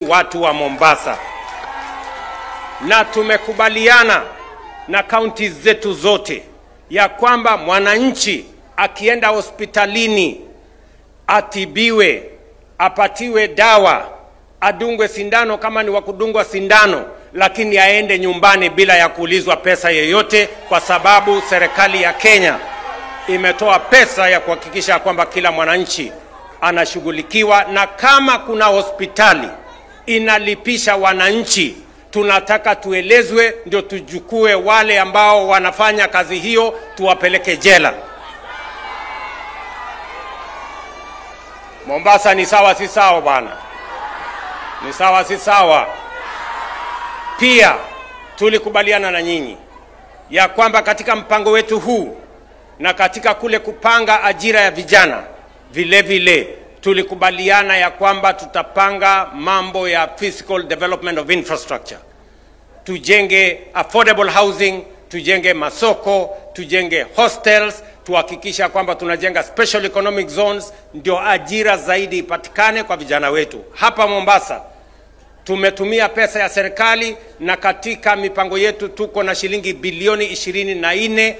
Watu wa Mombasa, na tumekubaliana na kaunti zetu zote ya kwamba mwananchi akienda hospitalini atibiwe, apatiwe dawa, adungwe sindano kama ni wa kudungwa sindano, lakini aende nyumbani bila ya kuulizwa pesa yoyote, kwa sababu serikali ya Kenya imetoa pesa ya kuhakikisha kwamba kila mwananchi anashughulikiwa. Na kama kuna hospitali inalipisha wananchi, tunataka tuelezwe, ndio tujukue wale ambao wanafanya kazi hiyo, tuwapeleke jela. Mombasa ni sawa si sawa bwana? Ni sawa si sawa? Pia tulikubaliana na nyinyi ya kwamba katika mpango wetu huu na katika kule kupanga ajira ya vijana, vile vile tulikubaliana ya kwamba tutapanga mambo ya physical development of infrastructure. Tujenge affordable housing, tujenge masoko, tujenge hostels, tuhakikisha kwamba tunajenga special economic zones, ndio ajira zaidi ipatikane kwa vijana wetu. Hapa Mombasa tumetumia pesa ya serikali, na katika mipango yetu tuko na shilingi bilioni 24.